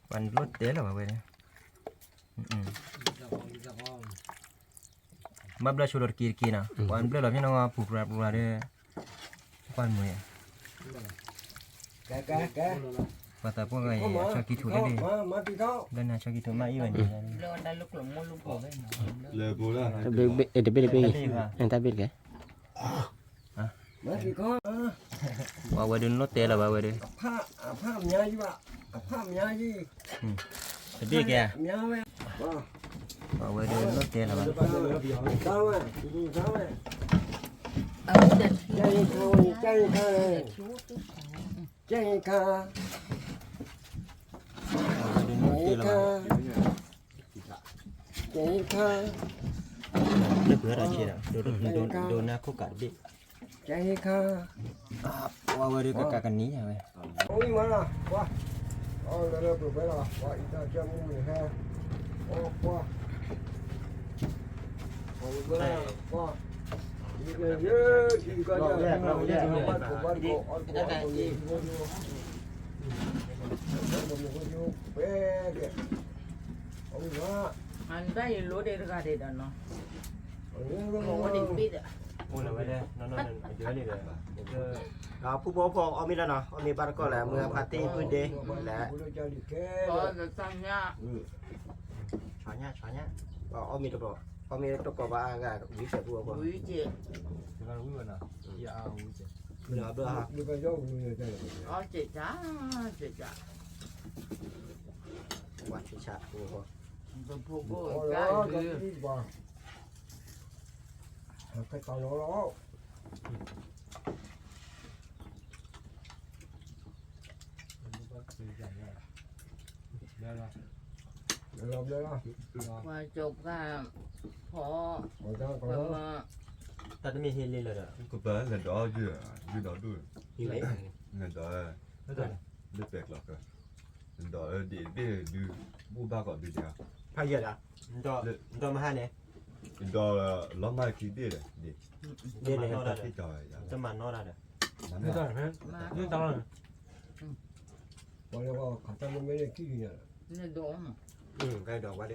ပှၤနလိၣ်တဲလီၤဝဲဝဲ ဘၣ်ဘျၢၣ်ဆိဒီးတက့တက့နီၤ ပှၤဘျၢၣ်လီၤဖဲနီၤ ပူၤပြၤပူၤပြၤဒီး ကွၢ်မုာ် ပှၤသးပှၢ်ဂၤအံၤ အဆီကံထူးတဒ့ၣ် လၢနဆီကံထူးမ့ၢ်အံၤဘၣ်န့ၣ် တဘ့ၣ်တဘ့ၣ်အံၤ တၢ်ဘ့ၣ်တက့ၢ် ပှၤဝဲဒုးနလိၣ်တဲလီၤဘၣ်ဝဲဒုး တဘ့ၣ်ကဲ ပှၤဝဲဒုးနလိၣ်တဲလီၤဘၣ် ကဲခါ ကဲခါ လၢပှဲၤဒီးဆ့ဒီး ဒိနါခိၣ်ကးတဘ့ၣ် ကဲခါ ပှၤဝဲဒုးကကးကနံၤညါဝဲ အဝံၣ်မးလီၤ ပှၤ အီၣ်လၢလၢပှဲၤပှဲၤလီၤ ပှၤအံၤတၢ်ကၢမုၢ်ဟဲ အီၣ်ပှၤ ပှၤ အဘၣ်ယလိဒဲးတဂၤဒဲးဒီးနီၤ အိၣ်လီၤဝဲဒၣ် နီၢ်နီၢ် အယွၤန့ၣ်ဒီး ဒီးဖုဘိဖီအီၣ်မ့ၢ်လၢနီၤ အီၣ်မ့ၢ်ဘၣ်တကီၢ်လၢ မုၢ်ဖါတ့ၢ်ဖုဒ့လၢ ဆီညၣ် ဆီညၣ် အီၣ်မ့ၢ်တကီၢ် အီၣ်မ့ၢ်တကီၢ်ဘၣ်အဂၤ ဝံၤစဲးဖုဘိဖီ ဝံၤစဲး ဝံၤဝဲနီၤ ယအဝံၤစဲး ဝံၤနီၤ ဘျီ အီၣ်စဲး စဲး ဝါဆူဆၣ်ဖုဘိဖီ ပဖိဘိ ကတၢ်လီၤလီၤ ပှၤကၠီပှၤဖီ တၢ်တမ့ၢ်ဟ့လ့လၢဒီး ကပၤလဲၤဒီးယုၢ် ယုၢ်ဒီးဒိၣ် လဲၤဒီး လၢပဲာ်ကျီၢ်ကၢ ဒီးဒ့ၣ်တဘ့ၣ်ဒုး ဘူၣ်ဘၣ်ကီးဒုးဒံး ဖးယဲၢ်လၢ ဒီးမဟါန့ၣ် ဒီးလီၤမၢ်ခံဘ့ၣ်ဒီး ဒ့ၣ် တမၤနီၣ်တၢ်ဒီး မၤနီၣ်တၢ် မၤနီၣ်တၢ် ပှၤလၢခးတၢ်မ့ၢ်မ့ၢ်န့ၣ်ခံဒုးညါ ကဲဒီးဝဲဒၣ် မ့ၢ်ဘျီဘျီ မ့ၢ်ဒုးဘၣ် ဒ့ၣ်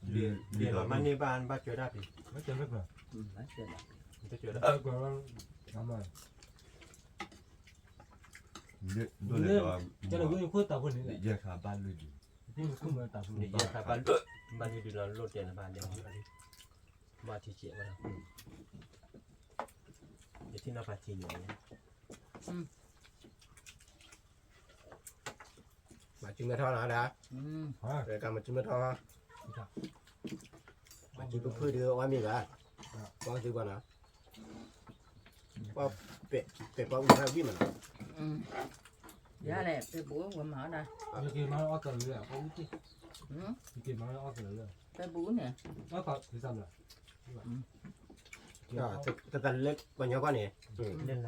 လီၤမၢ်န့ၢ်ဘၣ် ဘၣ်စၢၤဒၣ်ပံၤ ဘၣ်စၢၤဒၣ်ပံၤ ဘၣ်စၢၤဒၣ်ပံၤ ကဲဒီးဝဲခိၣ်တၢ်ဖိန့ၣ် ယဲၢ်ခါဘၣ်လွံၢ်ဒုး ယဲၢ်ခါဘၣ်လွံၢ်ဒုးလီၤ လိၣ်တဲာ်လၢၤဘၣ်လဲၣ် ဘၣ်ထံဆဲးဝဲ ယထံၣ်နီၢ်ဖးထံန့ၣ် မၤစုမဲထီၣ်နီၤဒၣ် ကမၤစုမဲထီၣ် မၤစုဖုဖုဒုးအီၣ်မ့ၤဘၣ် ပှၤသုပှၤနီၤ ပှၤပဲာ်ပှၤအူၣ်တၢ်ဝံၣ်မးနီၤ ယၤလဲၣ် ဖဲပူၤဝဲမၤအီၣ်ဒၣ်, ယက့ၤမၤအီၣ်ကလၢာ်လၢ, ယက့ၤမၤအီၣ်ကလၢာ်လၢ, ဖဲပူၤန့ၣ်, အီၣ်ကလၢာ်, တသးလၢပှၤညီကွၢ်န့ၣ်, လၢ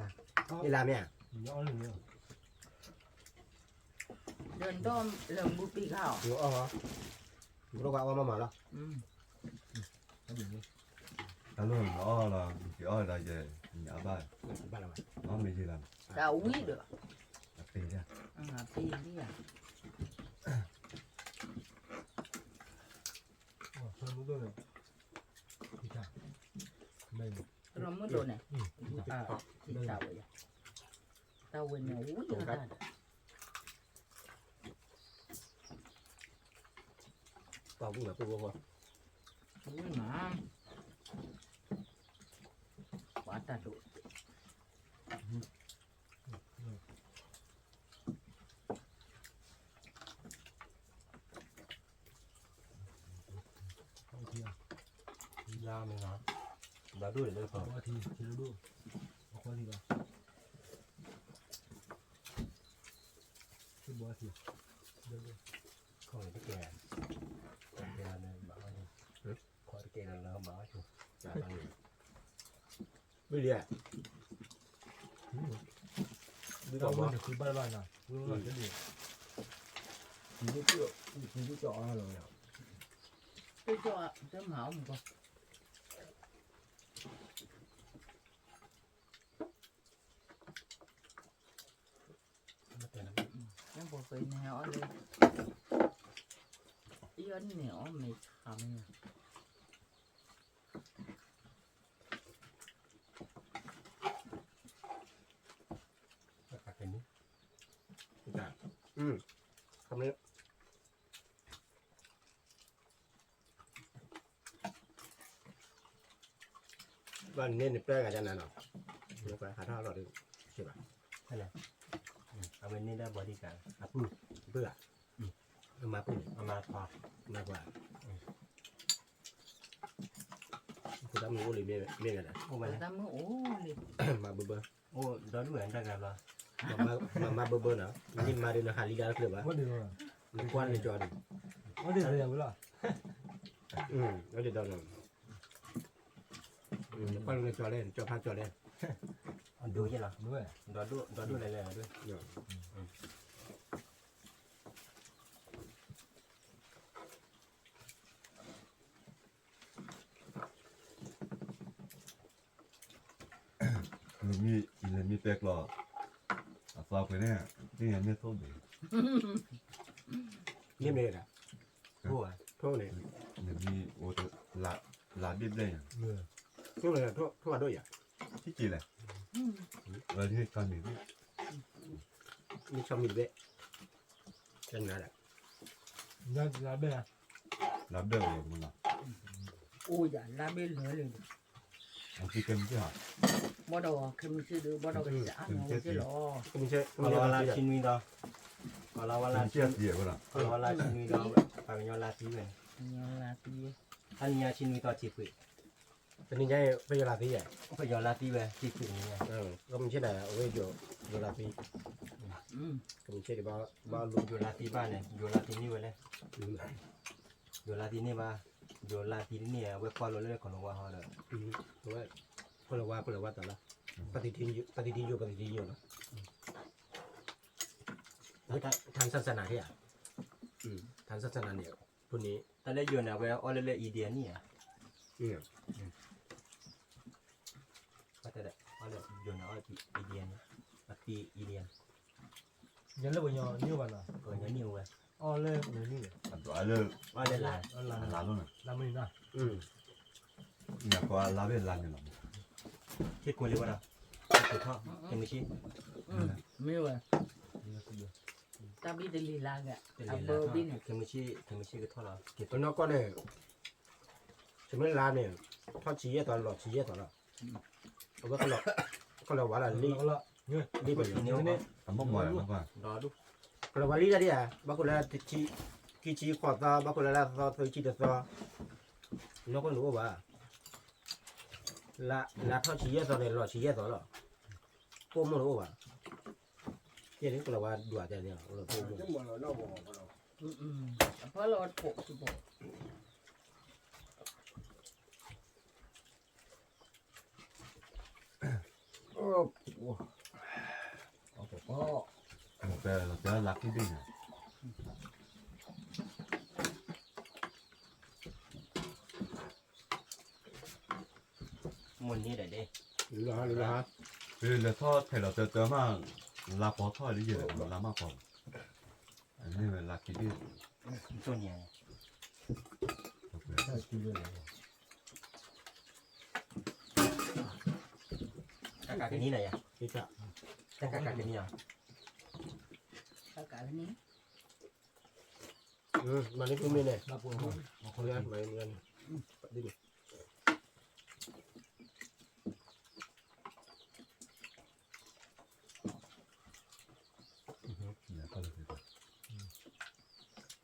လါမ့ၢ်ဧါ, ဒီးနဒီလၢမူပံၤခါအီၤ, ဘိကဝါအီၣ်မးမးလီၤ. တၢ်လီၢ်နအီၣ်လီၤ နက့ၤအီၣ်ဒီးယဲ, ညါဘၣ်, အီၣ်မ့ၢ်ယံၤလီၤ, တၢ်ဝံၤဒီး, အပ့ၤဒၣ်, အပ့ၤဒၣ်, ရမုၢ်ဒိၣ်န့ၣ်, တၢ်ဝဲယၤ, တၢ်ဝဲန့ၣ်ဝံၤလီၤတၢ်ဒီး ပှၤကူၣ်မး ပှၤကူၣ်မး, ပှၤတၢ်ဒိၣ်, လါမ့ၢ်လီၤ, ဘၣ်ဒိၣ်လၢပှၤ, ဘၣ်ထံ, ဘၣ်ထံ, ခီၣ်တကဲ, ခီၣ်တကဲလၢဘၣ်အီၣ်, ခီၣ်တကဲလၢလၢဘၣ်အီၣ်ဆိ, မ့ၢ်လံဧါ, ဘၣ်လၢဘၣ်နၤ, ဝံၤလီၤတဒု, တဒု, တဒုကၠီအီၣ်လီၤ, တကၠီ, တမၤအီၣ်မူကီၢ် နပှၤဃဲန့ၣ်အီၣ်လၢ, အီၣ်န့ၣ်အီၣ်မ့ၤဆါမ့ၢ်ဧါ, ဘၣ်န့ၣ် န့ၣ်နပျဲဂၤဒ်နၤနီၤ, နပှၤဟးထီၣ်လီၤဒုး, စ့ၢ်ဘၣ်, အဝဲန့ၢ်ဒၣ်ဘီဒံကၤ, အပုၢ်, အပုၢ်ဧါ, အမါပုၢ်န့ၣ်, အမါပှၤ, အမါပှၤ, ဖိသၣ်မုၣ်အိၣ်လံမ့ၢ်ဂၤဒၣ်, ဖိသၣ်မုၣ်အိၣ်လံ, မၤဘၢဘၢ, အိၣ်ဒီဒူၣ်ဝဲတၢ်ဂၤဘျီ, မၤမၤဘၢဘၢနီၤ, နမၤဒုးနဟးလံဒၣ်တချုးဘၣ်, နကွၢ်လၢနကၠီဒုး, အိၣ်ဒံးဒီး, နကွၢ်လၢနကၠီလဲၣ် နကၠီဖးကၠီလဲၣ်, ဒိၣ်ယဲၢ်လီၤ, ဒီဒူၣ်လဲၣ်လဲၣ်, လၢမ့ၢ်ပဲကျီၤ, အသီပှဲၤန့ၣ်, သ့ၣ်ညါမ့ၢ်ထိၣ်ဘ့ၣ်, မ့ၢ်မ့ၢ်ဒၣ်, ထိၣ်န့ၣ်, လၢမ့ၢ်အိၣ်တ, လါဘ့ၣ်ဘျဲၣ်ညါ, ထိၣ်ဘ့ၣ်ဒိၣ်ယၤ, ထံၣ်က့ၤလဲၣ်, လၢမ့ၢ်ဆီမံၤဘ့ၣ်, မ့ၢ်ဆီမံၤတဘ့ၣ်, တနၤဒၣ်, လါဘ့ၣ်, လါဘ့ၣ်အိၣ်လီၤမ့ၢ်လီၤ, အိၣ်ယၤလါဘ့ၣ်လၢာ်လံ, ဘီဒီးခဲမုၢ်ဆ့ၣ်ဒီး ဘီဒီးကစၢ်အါမးဝဲသ့ၣ်လီၤ, လါဆံနွံဒီး, လါဆံနွံဒီး ပှၤကညီလါသံဝဲ, လါသံဝဲ, တနံၤညါအံၤ ပယီၤလါသံယဲၢ်, ပယီၤလါသံဝဲ, ခဲမုၢ်ဆ့ၣ်န့ၣ် အဝဲယိၤလါသံ, ခဲမုၢ်ဆ့ၣ်ဒ်ဘၣ်, ယိၤလါသံဘၣ်န့ၣ် ယိၤလါသံန့ၢ်ဝဲလဲၣ်, ယိၤလါသံန့ၢ်ဘၣ်, ယိၤလါသံတန့ၢ် အဝဲကွၢ်လိလၢကီၢ်လီၤဝါဟီဒီး, ကွၢ်လီၤဝါ ကွၢ်လီၤဝါတၢ်လီၤ, ပှၤသံထံယိာ် ပှၤသံထံယိာ်လီၤ, ထၣ်ဆၣ်စနၤဟ့ၣ်ဧါ, ထၣ်ဆၣ်စနၤန့ၣ်, ဖုန့ၣ် တၢ်လၢယိၤန့ၣ် အဝဲအီၣ်လၢလၢ India န့ၣ်ဧါ, အီၣ်လၢယိၤန့ၣ် အီၣ် India န့ၣ်, အသံ India, ညီလၢပှၤညီနံၣ်အိၣ်ဘၣ်နီၤ, ပှၤညီနံၣ်အိၣ်ဝဲ, အီၣ်လၢမနုၤန့ၣ်, အီၣ်လၢလါ, လါမနုၤနီၤ, လါမနုၤနီၤ, မ့ၢ်ကိးလါဘ့ၣ်လါန့ၣ်လီၤ, ထံကိးလံဝဲဒီး, ထံကိးထီၣ်, ခဲမုၢ်ဆ့ၣ်, မ့ၢ်ဝဲ, တၢ်ဘံၣ်တလံၤလါဂ့ၤ, တလံၤလါ, ခဲမုၢ်ဆ့ၣ်, ခဲမုၢ်ဆ့ၣ်ကထီၣ်လီၤ, ပနီၢ်ကီၢ်န့ၣ်, ဆမ့ၢ်လါန့ၣ်, ထီၣ်ဆံးယဲၢ်သီ လီၤဆံးယဲၢ်သီလီၤ, အဝဲ, ကလီၤဝါလီၤလံ, လံပှၤ, ကလီၤဝါလံတၢ်ဒ်ဧါ, ဘၣ်ဃိလၢ, ခံဆံဃိးသီ ဘၣ်ဃိလၢလါသီသၢဆံတသီ, နီၢ်ကီၢ်န့ၣ်တအိၣ်ဘၣ်, လါထီၣ်ဆံးယဲၢ်သီန့ၣ် လီၤဆံးယဲၢ်သီလီၤ, ပိာ်မိၢ်တအိၣ်ဘၣ်, ကဲန့ၣ်ကလီၤဝါဒွးတဲန့ၣ်လီၤ, အဖီလီၤတပိာ်စပိာ်, တဲလၢကဒ့ၣ်န့ၣ် မိၢ်န့ၢ်ဒီးဒ့ၣ်, လဲၤထီၣ်ထဲးလီၤတၢ်တၢ်မး, လါပီၤထီၣ်လၢယဲၢ်လါမးပီၤ, အန့ၣ်ဝဲလါခံဒ့ၣ်, တၢ်ကးကနံၤလၢယၤ, တၢ်ကးကနံၤလီၤ, တၢ်ကးကနံၤ မၤန့ၢ်ဖုမ့ၢ်န့ၣ်, မၤန့ၢ်ဖုမ့ၢ်န့ၣ်, ဘီဘီဘီ, တဘီတဘီ,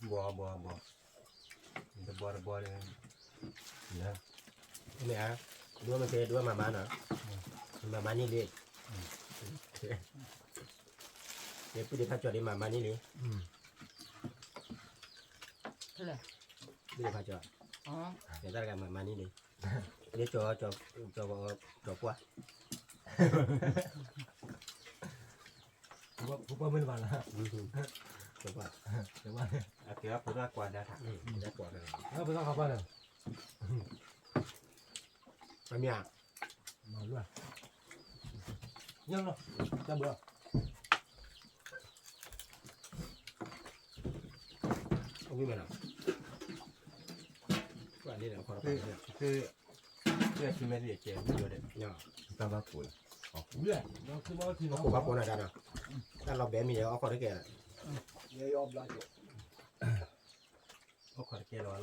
မ့ၢ်ဧါ, ဒိၣ်မ့ၢ်ကဲဒိၣ်မၤမါနီၤ, မၤမါန့ၢ်လံ, ယပုၢ်ဒ့ဖးကၠီဒ့မၤမါန့ၢ်လံ, ပုၢ်ဒ့ဖးကၠီ, ယတၢ်တဂၤမၤမါန့ၢ်လံ, ယကၠီ, ကၠီပှၢ်, ပှၢ်မ့ၢ်တဘၣ်လီၤ, ကၠီပှၢ်, ကၠီပှၢ်, အကဲဖိသၣ်ကွၢ်ဒၣ်တၢ်, ဖိသၣ်ကွၢ်ဒၣ်, အမ့ၢ်ဧါ, မၤလၢ, ညၣ်လီၤ, တၢ်ဘၢ, အဝံၣ်မဲနီၤ, ပှၤန့ၣ် တၢ်ဘၣ်ပူၤလီၤ, အခိၣ်ဘၣ်ပူၤနၤတၢ်နီၤ, တၢ်လီၤဘဲမံၤဒီး အီၣ်ခိၣ်တကဲလီၤ, အီၣ်ခိၣ်တကဲလီၤလီၤ, ပှၤတဆၣ်,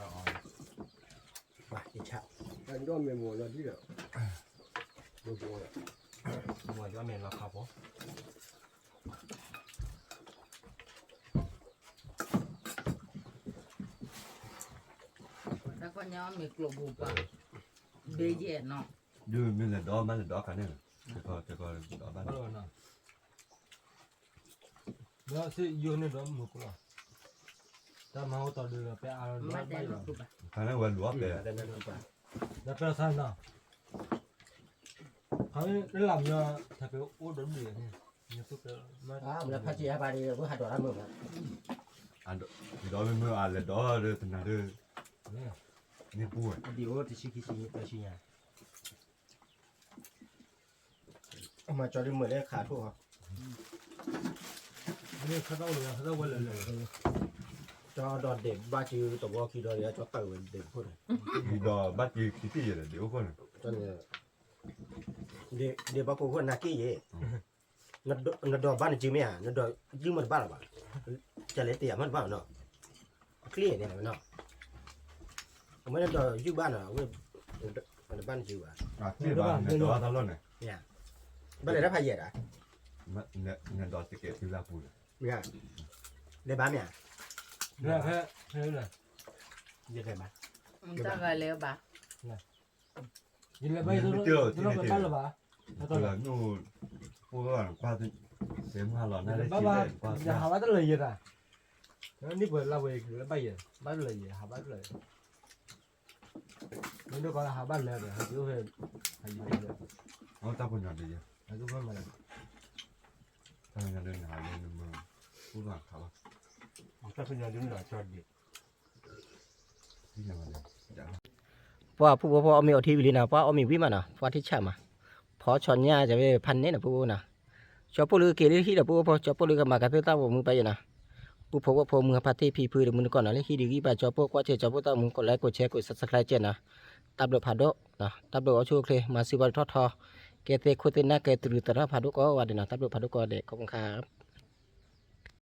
မိၢ်ယီမဲာ်လီၤခါဖိ တၢ်ကီညါမ့ၢ်ကျိာ်ဘူးပှၤ, ဘဲယဲၢ်နီၤ, ဒုးမ့ၢ်လဲၤဒီးမ့ၢ်လဲၤဒီးခါန့ၣ်, တခီတခီဒီးဘၣ်, ဒီးစ့ယိန့ၣ်ဒီးမုၢ်ကလီၤ, တၢ်မၤအိၣ်တီဒုးဒီးပဲအါလီၤ, ခါန့ၣ်ဝဲလူၤအီၣ်ပဲ, ဒီးပဲဆါနီၤ, ခါန့ၣ်လၢလၢမညီ, ထဲပဲအိၣ်ဒီးဒုးန့ၣ်, မ့ၢ်ဖးစံးဟးဘၣ်ဒီး ဝဲဟးဒီးတၢ်မုၢ်ဘၣ်, ဒီးမ့ၢ်မ့ၢ်အလဲၤဒီးတနၤဒီး, မ့ၢ်ပူၤဝဲ, ဒ်အိၣ်တဆံခံဆံတဆံညါ, အမၤကၠီဒ်မုၢ်လၢခးထိၣ်ဟီ, ခါထီၣ်ဝဲလၢ, ကၠီဒီးဒဲးဘၣ်စုတဝီခံဒီး ကၠီတၢ်ဝဲဒဲးခိၣ်န့ၣ်, ဒီးဘၣ်စုခံတ့ၢ်ယဲၢ်ဒီးဒဲးအိၣ်ခိၣ်န့ၣ်, ဒဲးဘၣ်ခိၣ်ခိၣ်နၤက့ၢ်ယဲၢ်, နဒီးဘၣ်နစုမ့ၢ်ဧါ, နဒီးယုၢ်မ့ၢ်တဘၣ်လၢၤဘၣ်, ကလဲၤတ့ၢ်ယၤမ့ၢ်တဘၣ်နီၤ, အချ့န့ၣ်နီၤ, အမ့ၢ်နဒီးယုၢ်ဘၣ်နီၤ, အဝဲ, နဘၣ်နစုဘၣ်, ဘၣ်လဲၤတၢ်ဖးယံာ်ဒၣ်, နဒီးတကဲးသုလၢပူၤ, လဲၤဘၣ်မ့ၢ်ဧါ, လဲၤဘၣ်, တၢ်ဂၤလဲၤဘၣ်, ယလဲၤဘၣ်ယိၣ်, ယလဲၤဘၣ်လၢၤဘၣ်, ပှၤ, ယဟးဘၣ်တလၢာ်ယဲၢ်တၢ်, နံၣ်ပှဲၤလၢဝဲလၢဘၣ်ယဲၢ်, ဘၣ်တလၢာ်ယဲၢ်, ဟးဘၣ်တလၢာ်ယဲၢ်, မ့ၢ်ဒိၣ်ကီလၢဟးဘၣ်လၢာ်ဒီး ဟဲက့ၤအိၣ်ဖဲ, ဟဲက့ၤဖဲ, တၢ်ပညီၤဒ်ယဲၢ်, ဟဲက့ၤဖဲမး, တၢ်ပညီၤဒ်န့ၣ်လီၤ, တၢ်ပညီၤဒ်န့ၣ်လီၤ, ပှၤဖုဖိဖီအီၣ်မ့ၤအီထံဝံၤလံနီၤ, ပှၤအီၣ်မ့ၤဝံၤမးနီၤ, ပှၤထံၣ်ဆၣ်မး, ဖီဆီညၣ်ကဝဲဖးန့ၣ်နီၤ ပူဖိနီၤ, ကၠီပိၢ်လၢကက့ၤလၢဟံၣ်ဒီးပူဖိ, ကၠီပိၢ်လၢကမၤကၤသ့ၣ်သၣ်ဝဲမုၢ်ပၢ်ယဲၢ်နီၤ, ပူဖိဝဲဖိမုၢ်ဟးဖးထံၣ်ဖံဖုဒီးမုၢ်နကီၢ်နီၤ, လၢဟံၣ်ဒုးဂံၢ်ဘၣ်ကၠီပိၢ်ကွၢ်ဆၢကၠီပိၢ်သၣ်မုၢ် ကိးlike ကိးshare ကိးsubscribeကဲနီၤ, တၢ်ဘျုးဖးဒိၣ်, တၢ်ဘျုးအီၣ်ဆူၣ်အိၣ်ချ့ မၤစၢၤပှၤဒိၣ်ထီၣ်ထီ, ကဲသ့ခိၣ်သ့ၣ်နၢ်ကဲတရူးသရၣ်ဖးဒိၣ်ကိးဂၤဒဲးနီၤ, တၢ်ဘျုးဖးဒိၣ်ကိးဂၤဒဲး ခီမုၣ်ခါ